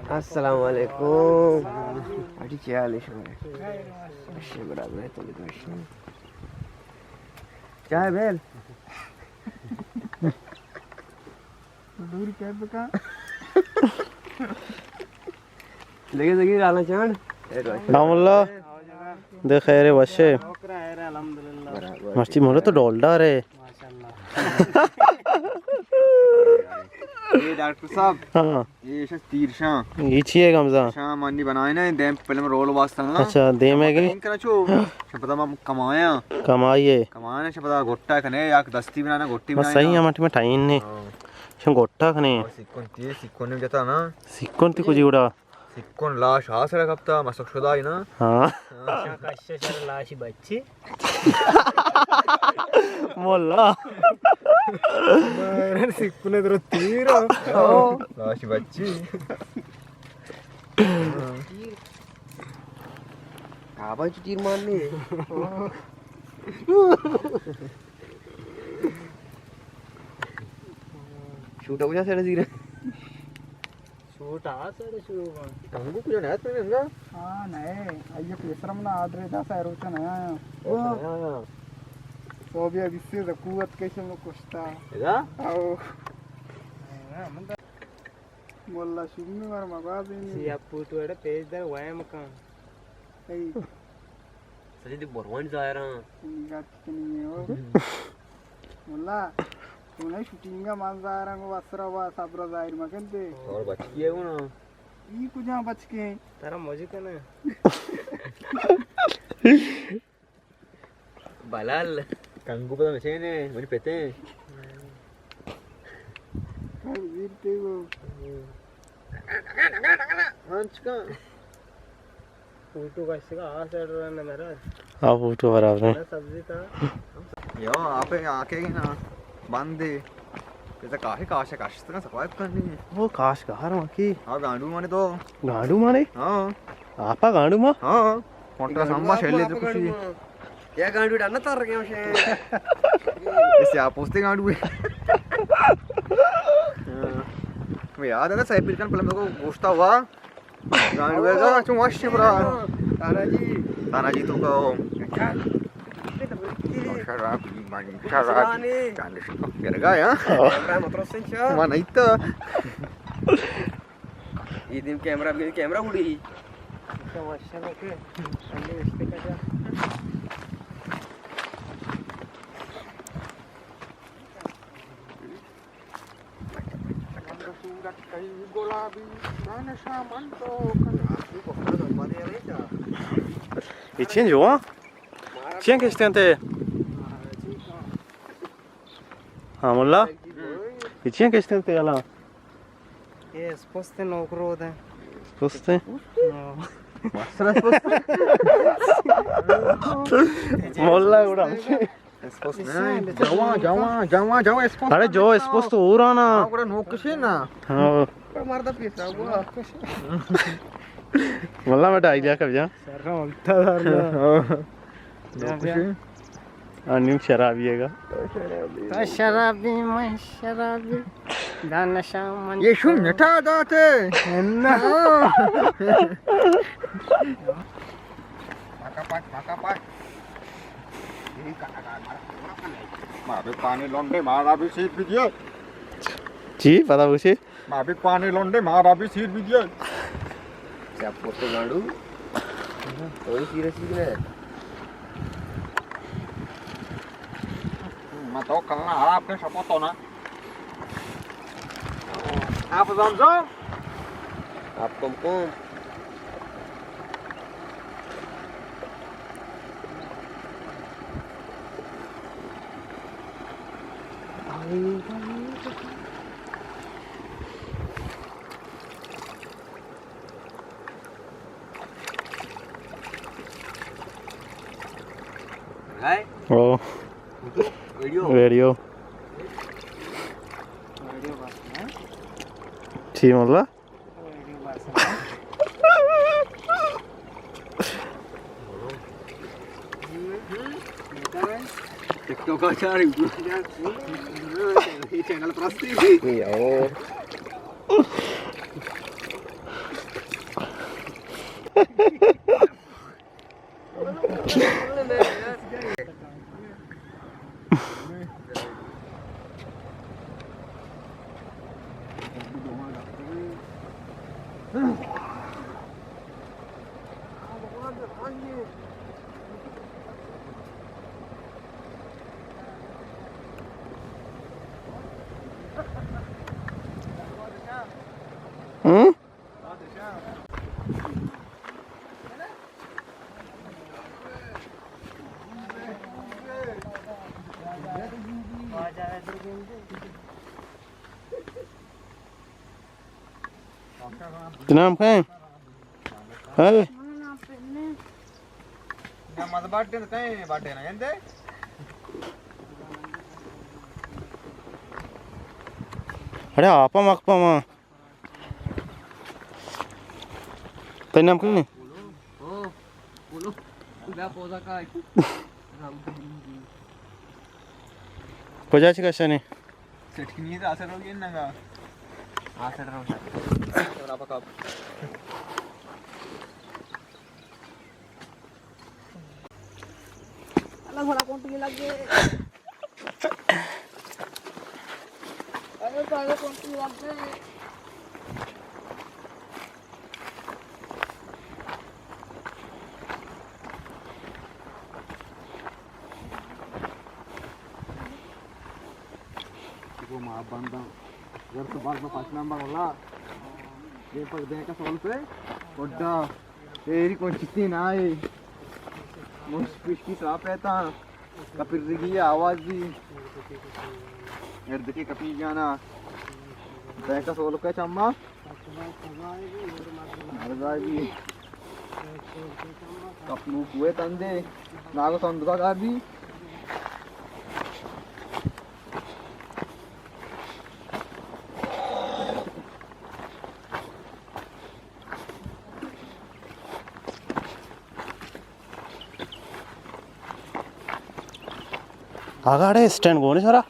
السلام علیکم۔ اٹی چے حال ہے شما؟ اچھا، برابر ہے، تو بھی تو اچھا۔ چائے بیل؟ دوری کیب کا؟ لگے لگے رانا چاند۔ ہاں واللہ۔ دے خیر ہے، وش ہے۔ مرچی مولو تو ڈولڈار ہے۔ یہ ڈاکٹر صاحب۔ ہاں۔ یہ شاید تیر شاں۔ یہ چی ہے گمزا؟ شاں مانی بنائے نا، دیم پہلے میں رول واسطہ نا۔ اچھا، دیم ہے کہ؟ کرا چو۔ شاں پتا میں کمایا۔ کمائی ہے۔ کمانا شاں پتا گٹا کنے، یا دستی بنانا، گٹی بس بنانا۔ صحیح ہے، مٹی میں ٹائم نہیں۔ ہاں۔ شاں گٹا کنے۔ اور سکون تی، سکون نہیں جاتا نا۔ سکون تی کجی اڑا۔ سکون لاش آسرا کپتا، مسخ شدائی نا۔ ہاں۔ ہاں۔ شاں کشش شر لاشی بچی۔ مولا۔ سکون در تیر۔ لاشی بچی۔ آبا چی تیر مارنی؟ شوٹا کجا سڑ زیرا؟ شوٹ آ سر شروع کن۔ کنگو کجا نہ اتنے انگا؟ ہاں، نہ۔ آئیے پیسر منا آدرے دا سہ روچا نہ آیا۔ اچھا، نہ آیا۔ تو بھی ابھی سے قوت کیسے میں کشتا۔ ادا؟ آؤ۔ مولا شومی مر مبازی نہیں۔ سی اپ پوٹ وڑا پیج در وائم کن۔ اے۔ سجی دی بروانی ظاہراں۔ گات کنی ہو۔ مولا، تو نہیں شوٹنگ مان ظاہراں کو وسرا وا صبر ظاہر مکن دے۔ اور بچ کیے ہو نا؟ ای کجا بچ کے؟ ترا مجھے کنا۔ بلال۔ کنگو پتا مچے نے، منی پتے۔ کنگ زیر تے وہ۔ ہنچ کن۔ فوٹو کشگا آ سائیڈ رہنا میرا۔ آ فوٹو برابر ہے۔ سبزی تا۔ یو، آپ آکے گی نا، بندے۔ یہ تو کاشی کاشا کاشت کا صفائی کرنی ہے۔ وہ کاش کا ہر وقت کی۔ ہاں، گانڈو مانے تو۔ گانڈو مانے؟ ہاں۔ آپا گانڈو ماں؟ ہاں۔ کونٹا سامبا شیلے تو کچھ۔ یا گانڈو ڈانا تر گیا مشے۔ اسے آپ پوستے گانڈو ہے۔ ہاں۔ میں یاد ہے نا، سائیکل کن پہلے میرے کو گوشتا ہوا۔ گانڈو ہے گا، چون وش برا۔ تانا جی۔ تانا جی تو کا ہو۔ شراب، شراب۔ گانڈو شو۔ میرے گا یا؟ کیمرہ مترو سنچا۔ ما نہیں تو۔ یہ دیم کیمرہ، بھی کیمرہ اڑی۔ یہ چین جو ہاں؟ چین کشتے ہیں تے؟ ہاں مولا۔ یہ چین کشتے ہیں تے الا؟ یہ اسپوست نوکرو دے۔ اسپوست؟ ہاں۔ ماسٹر اسپوست؟ مولا گڑا۔ اسپوست نہیں، جوان، جوان، جوان، جوان اسپوست۔ ارے جو اسپوست ہو رہا نا۔ ہاں، گڑا نوکشے نا۔ ہاں۔ مرد پیسا ہوا۔ مولا میں ڈائی لیا کب جا۔ سر کا ملتا تھا۔ ہاں۔ نوکشے۔ آ نیم شرابی ہے گا۔ تو شرابی، من شرابی۔ دانشا من یہ شو مٹا داتے۔ نا۔ پکا پک، پکا پک۔ ما بھی پانی لونڈے، مارا بھی سیٹ بھی دیے۔ جی، پتا پوچھے۔ ما بھی پانی لونڈے، مارا بھی سیٹ بھی دیے۔ کیا پوتے گاڑو؟ تو ہی سیریس بھی ہے۔ ما تو کلنا آپ کے سپوتو نا۔ آپ زمزم۔ آپ کم کم۔ او۔ ویڈیو۔ ویڈیو۔ ٹھیک مولا۔ ٹک ٹاک ءَ چاریں۔ اے چینل پرستی۔ یو۔ ہوں؟ نام کئے؟ ہاں۔ اڑے آپ ءَ مک پہ ما۔ تئی نام کئے؟ کجا چہ کشانی؟ سٹکی نیت آسر روگی نگا۔ آسر روگی۔ اللہ بھلا کون ٹی لگ گئے۔ ارے بھلا کون ٹی لگ گئے۔ وہ ماں بندہ۔ اگر تو بات میں پانچ نمبر والا، یہ پر دیں کا سوال پہ، گڈا، تیری کون چیتی نہ آئی؟ مش پشکی سرا پیتا، کپرگی آواز دی، اردکی کپی جانا، دیں کا سوال کا چما، مرزا بھی، کپلو کوئے تندے، ناگو سندگا گار بھی۔ آگاڑے اسٹینڈ گونے سرا؟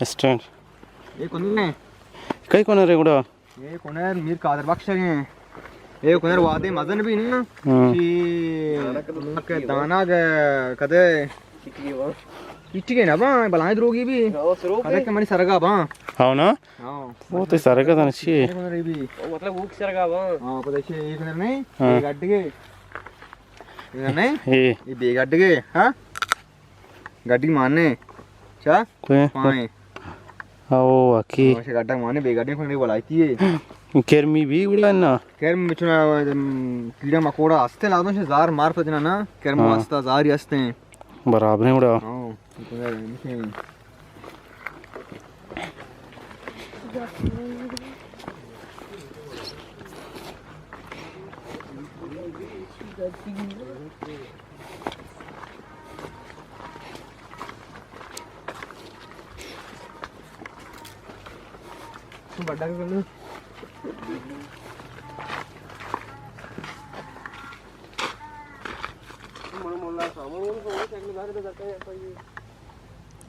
اسٹینڈ۔ یہ کون نے؟ کئی کون رے گڑا؟ اے کنر میر قادر بخش ایں۔ اے کنر وادے مزن بھی نا۔ ہاں۔ چی کہ دانا دے کدے۔ چٹی کے نا با، بلائیں دروگی بھی۔ کدے کہ منی سرگا با۔ ہاں نا؟ ہاں۔ وہ تو سرگا تھا نا چی؟ کنر بھی۔ مطلب وہ سرگا با۔ ہاں، پتہ چی اے کنر نہیں؟ ہاں۔ اے گڈ کے۔ کنر نہیں؟ اے۔ اے بے گڈ کے، ہاں؟ گڈی مانے۔ چا؟ کوئے؟ پائیں۔ او، اکی۔ او، شے گڈا مانے بے گڈی کھنڈی بلائیتی ہے۔ کرمی بھی گڑا نا؟ کرم بچنا، ام، کیڑا مکوڑا ہستے لازم شے زار مار پتنا نا۔ کرم ہاں۔ واسطہ زاری ہستے ہیں۔ برابر ہیں گڑا۔ ہاں، تو ہے، نہیں۔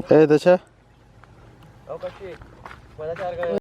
اے دچا۔